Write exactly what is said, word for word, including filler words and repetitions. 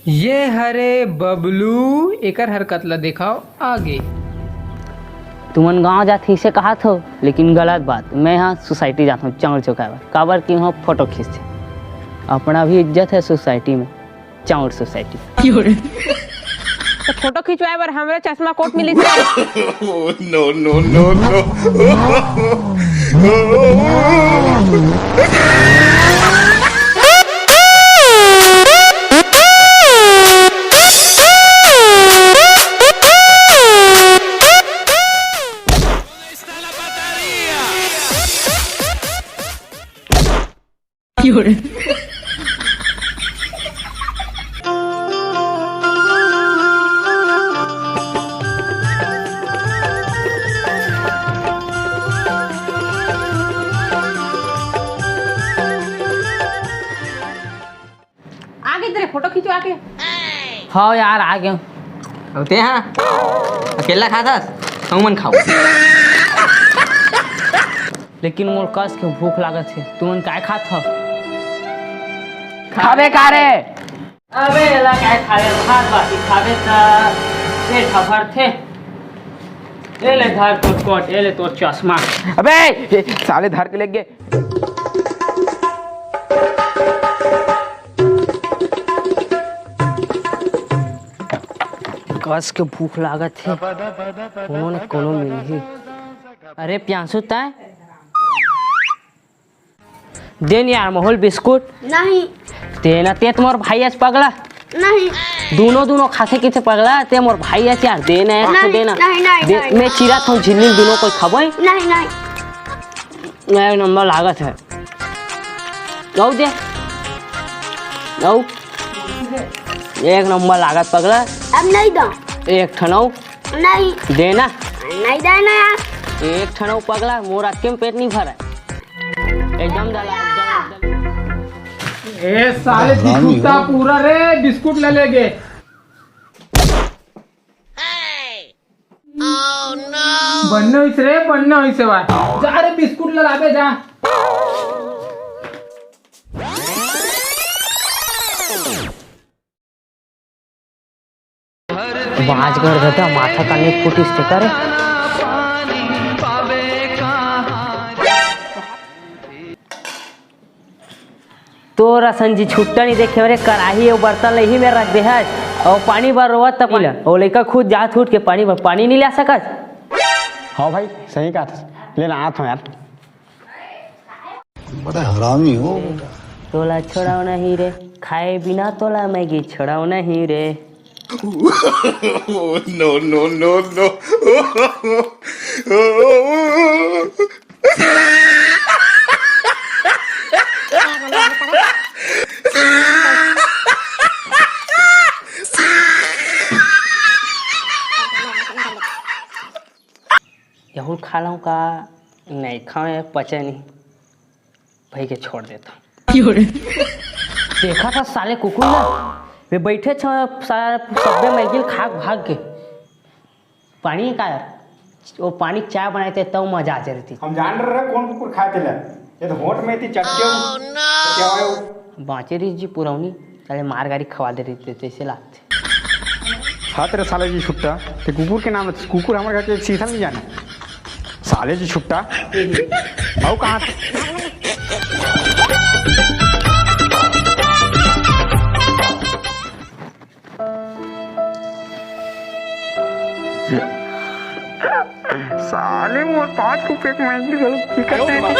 ये हरे बबलू, एकर हरकत ला देखाव आगे। तुमन गांव जात ही से कहात हो, लेकिन गलत बात। मैं हा सोसाइटी जात हूँ चाउर चौकाए बर, काबर कि वहाँ फोटो खींचथे। अपना भी इज्जत है सोसाइटी में, चाउर सोसाइटी। तो फोटो खिंचवाए बर हमरे चश्मा कोट मिलिस। No, no, no, no. आगे तेरे फोटो खिंचवा के। हाँ यार, आ गया। अब ते हाँ अकेला खाथस, कहूँ मन खाओ। लेकिन मोर कस के भूख लागत हे, तुमन काय खात हो? खाबे का रे? अबे एला काय खाबे, भात बाटी खाबे त पेट ह भरथे। ए ले धर तोर कोट, ए ले तोर चश्मा। अबे ए, साले धर के लेग गे। कस के भूख लागत हे, कोनो न कोनो मिलही। अरे प्यांशु, तैं दे न यार, मोहल बिस्कुट। नहीं। दे ना, ते तो मोर भाई अस पगला। नहीं। दूनों, दूनों खाथे किथे पगला, ते मोर भाई अस यार, दे ना यार, नहीं, दे ना। नहीं, नहीं, दे, नहीं। मैं चिरा था झिल्ली, दूनों कोई खाबो ही। नहीं, नहीं। एक नंबर लागत है। लाओ दे। लाओ। एक नंबर लागत पगला। अब नहीं दो। एक ठन अउ। नहीं। दे ना। नहीं देना यार। एक ठन अउ पगला, मोर अतके में पेट नहीं भरा। एकदम दला, एकदम, एकदम। ए साले हरामी बिस्कुट हो। पूरा रे, बिस्कुट ले लेगे। बनना होइस रे, बनना होइस हे भाई। जा रे, बिस्कुट ला लाबे, जा। बाज गड़ दादा, माथा का नहीं फूटिस ते करे। तोर असन जी छुट्टा नहीं देखे रे, कराही अउ बर्तन ल इही में रख दे हस, अउ पानी बर रोवत त पीला। अउ लइका खुद जात उठ के पानी बर, पानी नहीं ला सकत। हाँ भाई, सही कहा था, ले ना आत हूँ यार। बड़ा हरामी हो बेटा। तोला छोड़ाओ नहीं रे, खाए बिना तोला मैगी छोड़ाओ नहीं रे। No, no, no, no. यहू खा लूँ का? नहीं खाओ, पचे नहीं। भाई के छोड़ देता। देखा था साले कुकुर ना, वे बैठे छ सारा सब्बे मैगिल खा भाग के। पानी का यार, वो पानी चाय बनाए थे तब मजा आ जाती। हम जान रहे कौन कुकुर खाए थे ले। ये तो होंठ में थी चटके। क्या है वो? बाँचे रही जी पुरौनी, साले मार गाड़ी खवा दे रही थे, जैसे लागते। हाँ तेरे साले जी छुट्टा, ते कुकुर के नाम, कुकुर हमारे घर के एक सीधा नहीं जाने। साले जी छुट्टा। आओ कहाँ से? साले मोर पाँच रुपए के मैगी गलत की करते हैं।